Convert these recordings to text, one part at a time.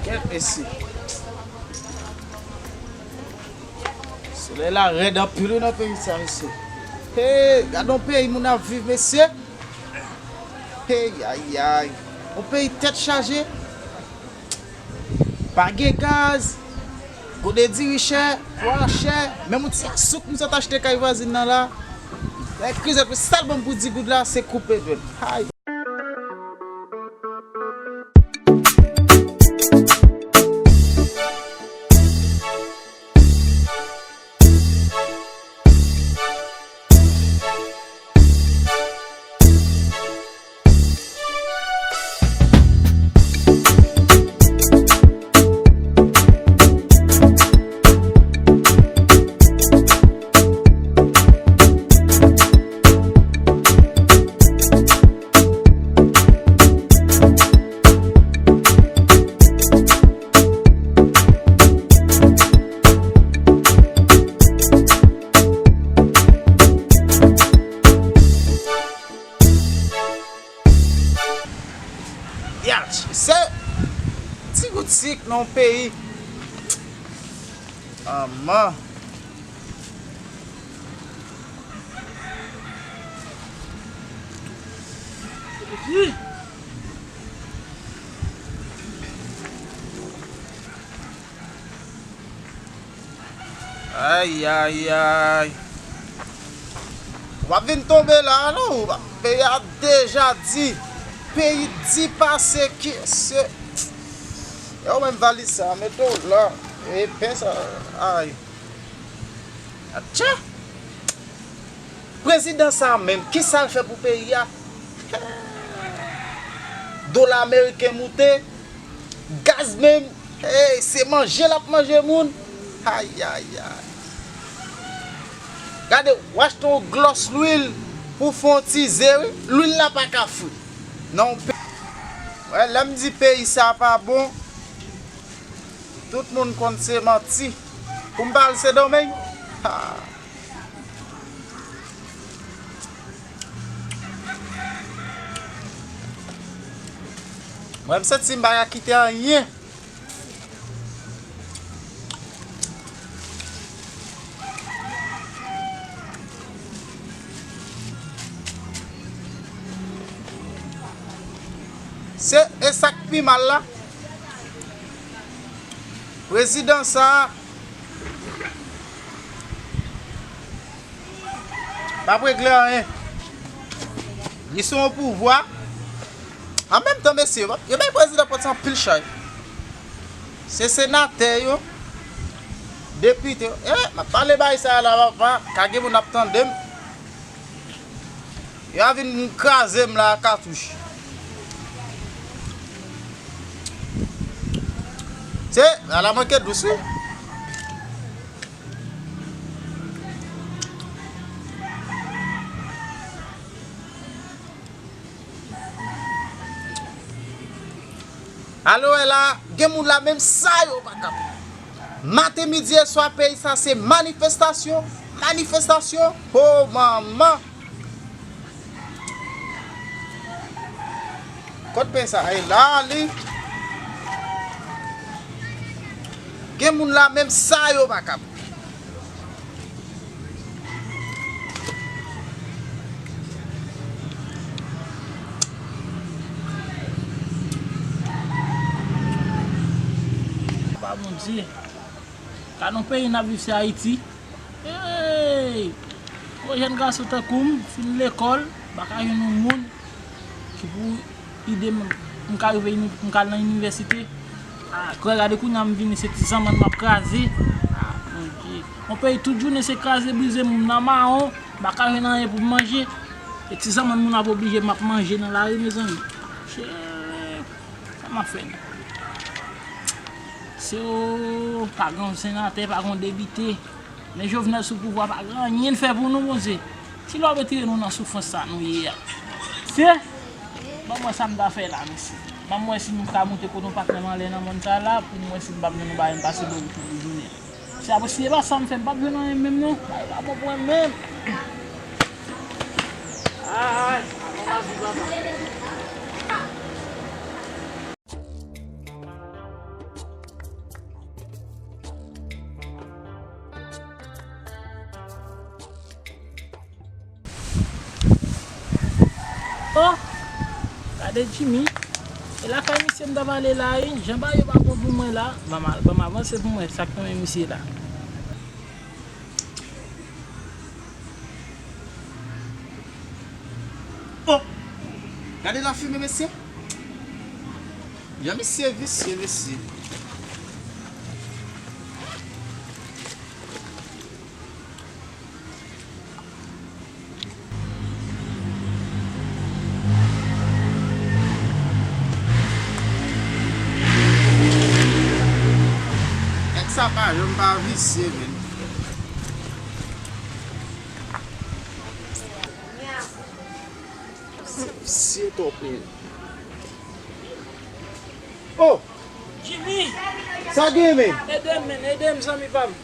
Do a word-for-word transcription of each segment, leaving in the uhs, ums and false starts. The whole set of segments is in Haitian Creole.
Kèt, mesye. Solèy la rèd anpil wi nan peyi sa, mesye. Hey, gade yon peyi moun ap viv, mesye. Hey, ay, ay. Yon peyi tèt chaje. Pa gen gaz. Gode diri chè, pwa chè. Menm yon ti sak souk m sot achte kay vwazin nan la. Lè krizèt, sa l ban m pou di goud la, se koupe dwèt. Ay. Yach, se ti gout sik nan yon peyi. Manman. Ay, ay, ay. W ap vin tonbe la, non? Peyi a deja di. Peyi di pase ki se. Yo, menm valiz sa, mete w la. E pen sa, ay. Atcha! Prezidan sa a menm, kisa l fè pou peyi a? Dola ameriken moute, gaz menm, hey, se manje l ap manje moun. Ay, ay, ay. Gade, w achte yon glòs lwil pou fè yon ti ze, wi. Lwil la pa ka fri. Nan yon pe-, wè, lè m di peyi sa a pa bon, tout moun konn se manti. Pou m pa al Sendomeng? Ha! Mwen, m santi m pa ka kite anyen. Se, e sa k pi mal la, prezidan sa a p ap regle anyen. Li sou yon pouvwa. An menm tan, mesye, yo bay prezidan pòt sa anpil chay. Se senatè yo, depite yo. Eh, m ap pale bay sa a la, papa. Ka gen moun ap tande m. Yo a vin kraze m la ak katouch. Se, ala manke dous, wi. Alò, wè la, gen moun la, menm sa yo pa kap. Maten, midi e swa, peyi sa se manifestasyon, manifestasyon. Oh, manman! Kot pen sa? E la li. Gen moun la, menm sa yo pa kap. Pa Bondye. Ka nan peyi n ap viv se Ayiti. Hey! Yon jèn gason tankou m, fin lekòl, m pa ka jwenn yon moun ki pou ede m, m ka rive ini-, m ka al nan inivèsite. Ah, kwè gade kounye a m vini, se ti zanmann m ap kraze. Ah, Bondye. Yon peyi tout jounen se kraze brize, moun nan mawon, m pa ka jwenn anyen pou m manje. E ti zanmann moun ap oblije m ap manje nan lari, mezanmi. Che, sa m ap fè? Se o, pa gen senatè, pa gen depite. Men Jovenel sou pouvwa pa gen anyen l fè pou nou, Bondye. Kilè w retire nou nan soufrans sa nou ye a? Se, ban m wè sa m ta fè la, mesye. Ban m wè si nou ka moute kote yon patnè m anlè nan mòn sa la, pou m wè si m p ap jwenn yon bagay m pase bò pou jounen. Se apre, si se pa sa m fè, m p ap jwenn anyen menm, non. Bagay pa bon pou mwen menm. Ay, ay, ay, lavi papa. Oh! Gade Jimmy. E lakay misye m t ap ale la, wi. Jan bagay yo pa bon pou mwen la. Ban m al, ban m avanse pou mwen. Sa k nan men misye la? Oh! Gade lafimen, mesye. Jan misye visye, mesye. Nèg sa pa janm pa visye, menn. Visye twòp, menn. Oh! Jimmy! Sa gen, menn? Ede m, menn, ede m, zanmi pa m.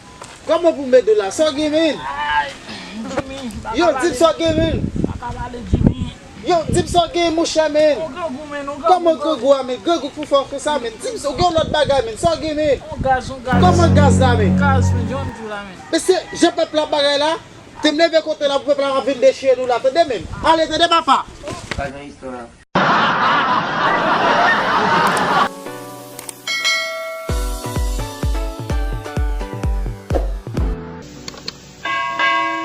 Kòman pou m ede w la? Sa w gen, menn? Ay, Jimmy, pa ka pale. Yo, di m sa w gen, menn. Pa ka pale, Jimmy. Yo, di m sa w gen, monchè, menn. Yon grangou, menn, yon grangou. Kòman grangou a, menn? Grangou pou fè w konsa, menn. Di m sa, w gen yon lòt bagay, menn. Sa w gen, menn? Yon gaz, yon gaz. Kòman gaz la, menn? Gaz, menn, jan m di w la, menn. Mesye, jan pèp la bagay la, te m leve kote la pou pèp la pa vin dechire nou la, tande, menn. Ale, tande, papa. Sa gen istwa la.